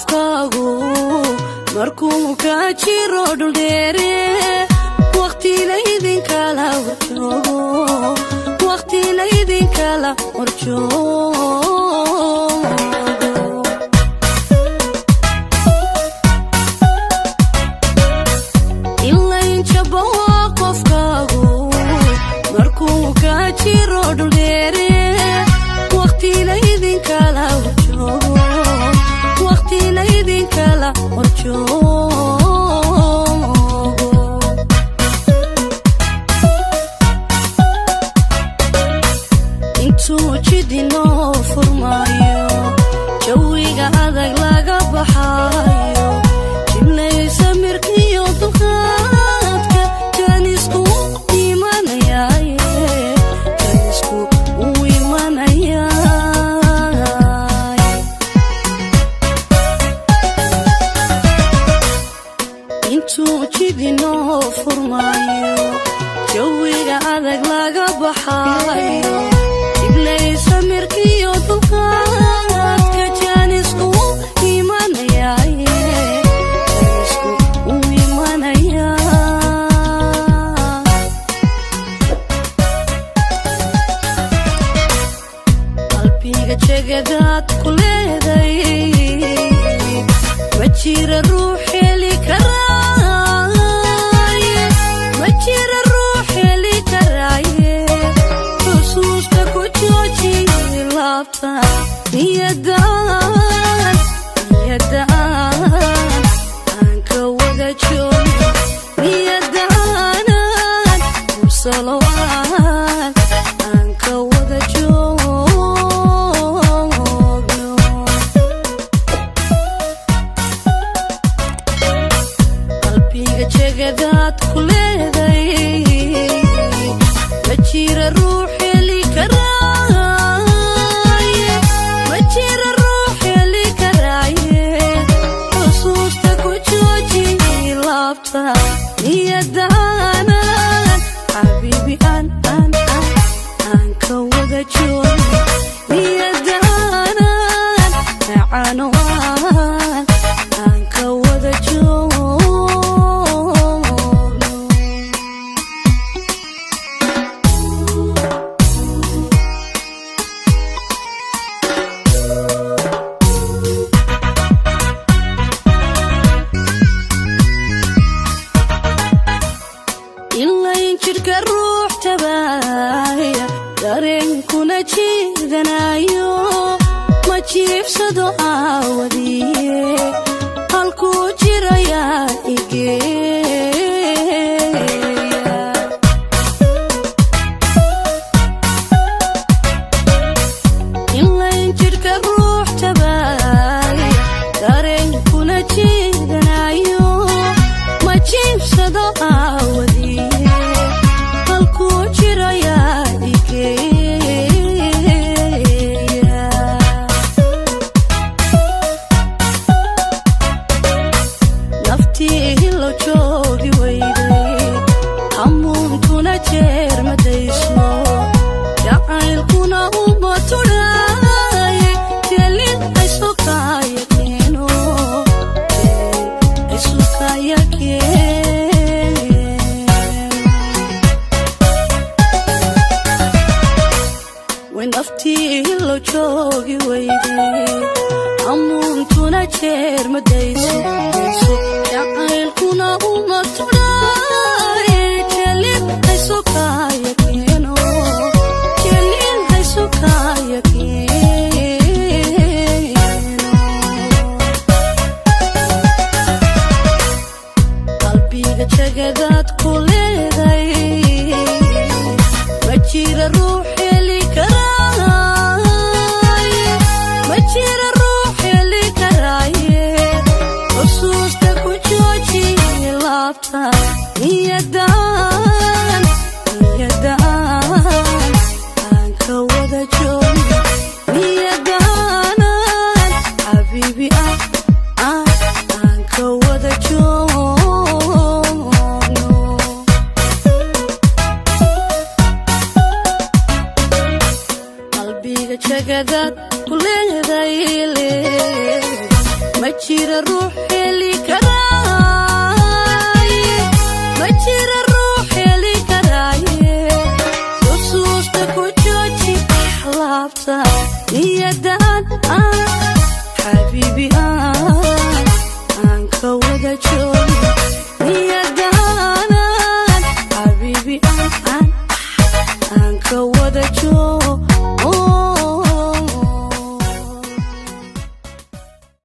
Qofkaagu markuu ka jiro dhuldheere, waqti laydinkala warjoogo, waqti laydinkala warjoogo. Ilaynjaba waa qofkaagu markuu ka jiro dhuldheere, waqti laydinkala warjoogo, waqti laydinkala warjoogo. Intuu jidinoo furmaayo, jawiga adag laga baxaayo, jibnaysa mirkiyo dulqaadka, jaanisku imanayaaye, jaanisku uu imanayaay. Intuu jidinoo furmaayo, jawiga adag laga baxaayo, jibnaysa mirkiyo dulqaadka, jaanisku imanayaaye, jaanisku uu imanayaa. Qalbiga jegadaad ku leeday ma jira ruux heli karaaye, ma jira ruux heli karaaye. Xusuusta ku jooji laabta, niyadaan, niyadaan aan ka wada joogno, niyadaanan mursaloaan aan ka wada joogno. Qalbiga jegadaad ku leeday ma jira ruux heli karaaye, ma jira ruux heli karaaye. Xusuusta ku jooji laabta, niyadaanan xabiibi aan aan aan aan ka wada joogno, niyadaanan macano aan aan ka wada joogno. Ilayn jidhka ruux tabaaya, dareenkuna jiidanayo, ma jiibsado aawadiye, halkuu jirayaa igeeya. Ilayn jidhka ruux tabaaya, dareenkuna jiidanayo, ma jiibsado aawadiye, halkuu jirayaa igeeya. Naftii hilo joogi weyday, hamuuntuna jeer madayso, jacaylkuna uma tudhaaye, jelin aysukaya keeno, aysukaya keeno. Way naftii hilo joogi weyday, hamuuntuna jeer madayso, jacaylkuna uma tudhaaye, jelin aysukaya keeno, jelin aysukaya keeno. Qalbiga jagadaad ku leeday ma jira ruux heli karaaye, ma jira ruux heli karaaye. Xusuusta ku jooji laabta, niyadaan, niyadaan aan ka wada joogno, niyadaanan xabiibi ah ah aan ka wada joogno. Qalbiga jagadaad ku leeday le ma Jira ruuxi.